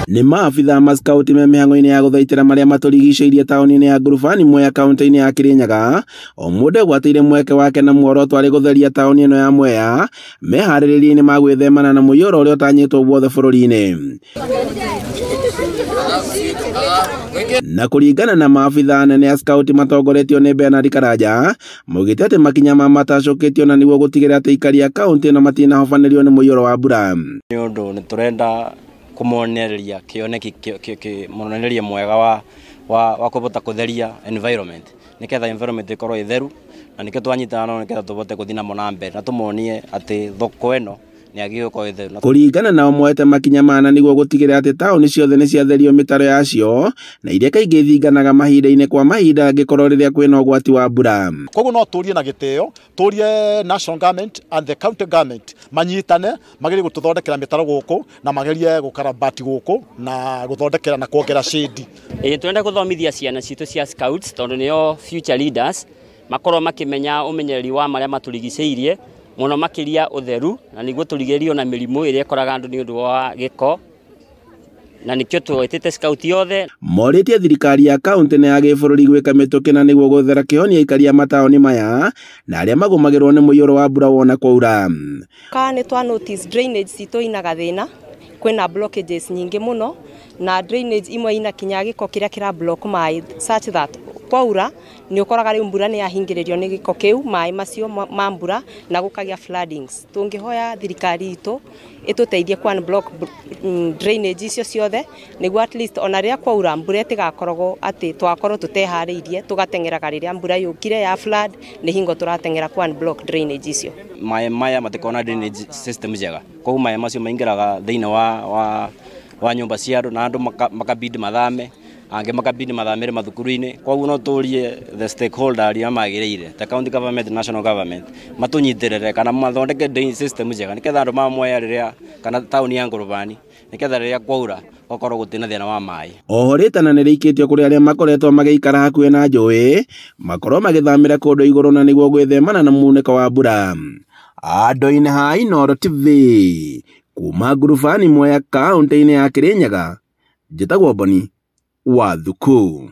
Nĩ maabithaa ma scout me mĩhang'o-inĩ ya gũthaitĩra marĩa matũrigicĩirie taũni-inĩ ya Ngurubani Mwea kaunti-inĩ ya Kirinyaga. O mũndũ egwatĩire mweke wake na muoroto arĩ gũtheria taũni ĩno ya Mwea meharĩrĩria-inĩ ma gwĩthemana na mũiyũro ũrĩa ũtanyĩtwo guothe bũrũri-inĩ. Na kũringana na maabithaa anene a scout matongoretio nĩ Bernard Karanja, maugĩte atĩ makinya ma matacũkĩtio na nĩguo gũtigĩrĩra atĩ aikari a kaunti ĩno matinahobanĩrio nĩ mũiyũro wa mbura. Nĩ ũndũ nĩ tũrenda kũmonereria kĩoneki, muonereria mwega wa kũhota kũtheria environment, nĩgetha environment ĩkorwo ĩtheru, na nĩkĩo twanyitana nao nĩgetha tũhote gũthiĩ namo na mbere na tũmonie atĩ thoko ĩno nĩ yagĩrĩirwo gũkorwo ĩtheru. Kũringana nao moete makinya mana nĩguo gũtigĩrĩra atĩ taũni ciothe nĩ ciatherio mĩtaro yacio na iria kaingĩ ithinganaga mahinda-inĩ kwa mahinda angĩkorwo rĩrĩa kwĩna ũgwati wa mbura. Koguo no tũrie na gĩtĩo, tũrie national government and the county government manyitane, magerie gũtũthondekera mĩtaro gũkũ na magerie gũkarabati gũkũ na gũthondekera na kuongera shade. Ĩĩ, tũrenda gũthomithia ciana citũ cia scouts tondũ nĩo future leaders, makorwo makĩmenya ũmenyereri wa marĩa matũrigicĩirie mũno makĩria ũtheru, na nĩguo tũrigĩrĩrio na mĩrimũ ĩrĩa ĩkoraga andũ nĩ ũndũ wa gĩko, na nĩkĩo twĩtĩte scout yothe. Morĩtie thirikari ya kaunti na ya gĩbũrũri gwĩka mĩtũkĩ na nĩguo gũthera kĩhonia aikari a mataũni maya na arĩa magũmagĩrwo nĩ mũiyũro wa mbura wona kwaura. Ka nĩ twa notice drainage citũ ina gathĩna, kwĩna blockages nyingĩ mũno, na drainage imwe ina kinya gĩko kĩrĩa kĩra block maĩ such that kwaura nĩ ũkoraga rĩu mbura nĩ yahingĩrĩrio nĩ gĩko kĩu, maĩ macio ma mbura, na gũkagĩa floodings. Tũngĩhoya thirikari itũ ĩtũteithie ku unblock drainage icio ciothe nĩguo at least ona rĩrĩa kwaura mbura ĩtigakoragwo atĩ twakorwo tũteharĩirie tũgateng'eraga rĩrĩa mbura yũkire ya flood, nĩ hingo tũrateng'era ku unblock drainage icio. Maĩ maya matikoragwo na drainage system njega, koguo maĩ macio maingĩraga thĩinĩ wa nyũmba cia andũ na andũ makabidi mathame, angĩ makabidi mathamĩre mathukuru-inĩ. Koguo no tũrie the stakeholder arĩa magĩrĩire ta county government, national government matũnyitĩrĩre kana mathondeke drainage system njega nĩgetha andũ ma Mwea rĩrĩa kana taũni ya Ngurubani nĩgetha rĩrĩa kwaura gũkorwo gũtirĩ na thĩna wa maĩ. Oho rĩtana nĩ rĩikĩtio kũrĩ arĩa makoretwo magĩikara hakuhĩ na njũĩ makorwo magĩthamĩra kũndũ igũrũ na nĩguo gwĩthemana na munĩko wa mbura. Andũ-inĩ ha Inooro TV kuma Ngurubani Mwea kaunti-inĩ ya Kirinyaga, njĩtagwo Boni wa Thuku.